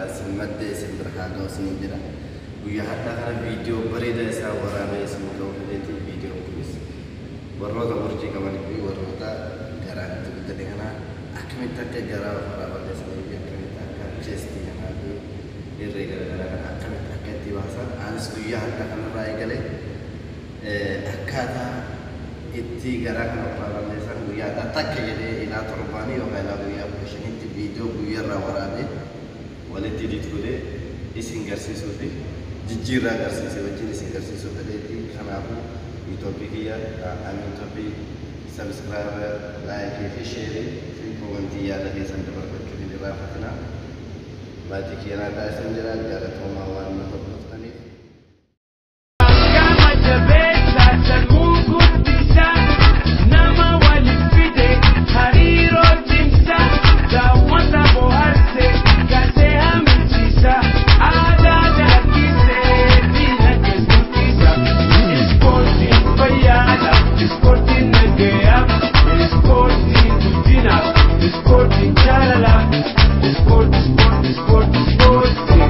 irraa isin maddee isin bira haa ga'u isiniin jedha. Guyyaa har'aa kana viidiyoo bareedaa isaa waraabee isin ga'u fedheeti. Viidiyoon kunis warroota urjii qabanii fi warroota garaan itti guddate kana akkamitti akka garaa ofirraa balleessanii fi akkamitti akka chestii kanaa fi irree garaagaraa kana akkamitti akka itti baasan, anis guyyaa har'aa kanarraa eegalee akkaataa itti garaa kana ofirraa balleessan guyyaa har'aa takka jedhee ilaa torbaanii yookaan ilaa guyyaa 15tti viidiyoo guyyaarraa waraabee walitti edit godhee isin garsiisuu fi jijjiirraa agarsiisee wajjin isin garsiisuu fedheeti. Kanaafuu YouTube kiyya Amiin Tooppii subscribe, like fi share fi comment yaada keessan dabarfachuu hin irraanfatinaa. Maatii kiyyanaa taasisan jira. Galatoomaa waan na hordoftaniif. Gama jabeessa sammuu guddisaa, nama waliif fide hariiroo cimsaa, daawwata bohaarse gasee hamilchiisa, aadaa calaqqisee diinagdee guddisa. Ispoortiin fayyaadha, ispoortiin nagayaa, ispoortiin guddina, ispoortiin jaalala, ispoortii, ispoortii, ispoortii, ispoortii.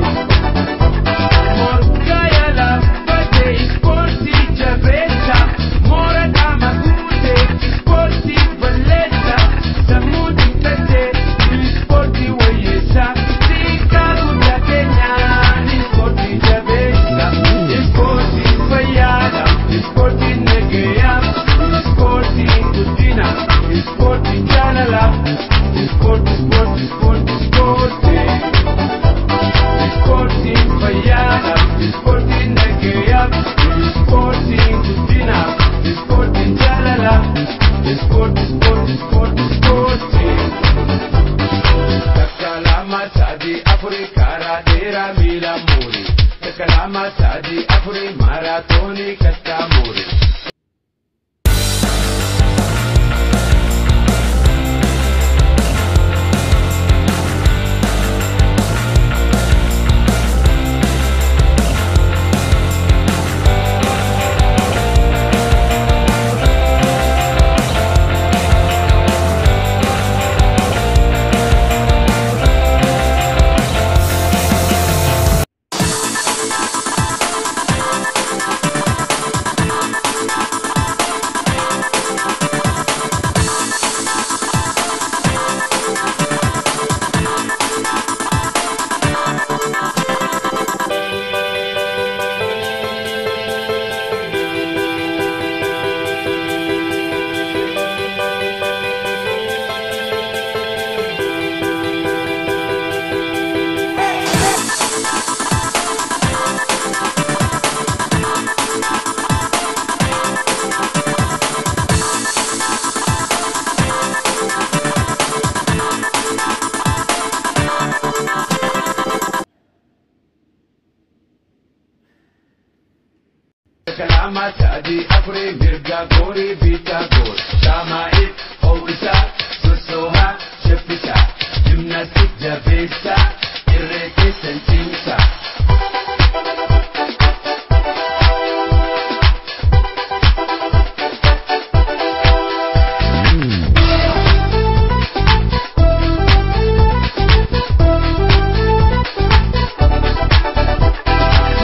Morkaya laaffate ispoortii jabeessa, moora qaama guute ispoortii balleessa, sammuu xiqqaate ispoortii wayyeessa, xiqqaa guddaa keenyaan ispoortii jabeessa. Ispoortiin fayyaadha, ispoortiin nagayaa, ispoortiin guddina, ispoortiin jaalala, ispoortii, ispoortii, ispoortii, ispoortii. Ispoortiin fayyaadha, ispoortiin nagayaa, ispoortiin guddina, ispoortiin jaalala, ispoortii, ispoortii, ispoortii, ispoortii. Takka, lama, sadi, afuri, karaa dheeraa miila muuri. Takka, lama, sadi, afuri, maaraatoonii kattaa muuri. Takka, lama, sadi, afuri, mirga goorii, bitaa goor. Qaama ho'isaa, sossoohaa, shaffisaa, gimnaastik jabeessaa, irree keessan cimsaa.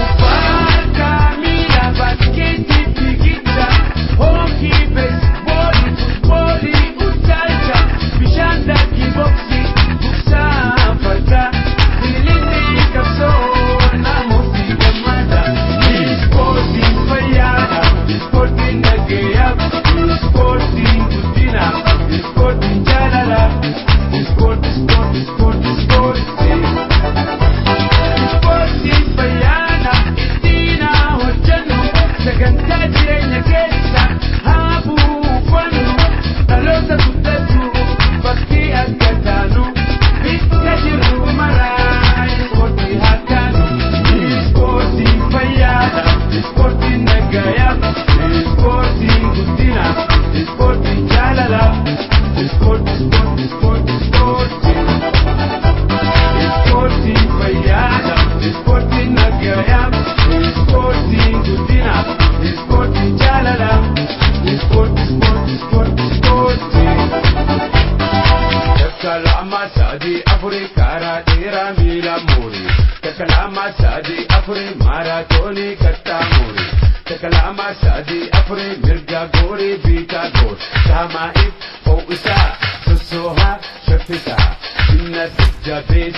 Kubbaa miilaa, baaskeetii, fiigicha, hookii, beesboolii, futboolii, utaalcha, bishaan daakii, boksii, gugsaa, fardaa. Takka lama sadi afuri maaraatoonii qaxxaamuri. Takka lama sadi afuri mirga goori biitaa goor. Qaamaa'iif ho'isaa sossoohaa shaffisaa. Innatti jabeessaa.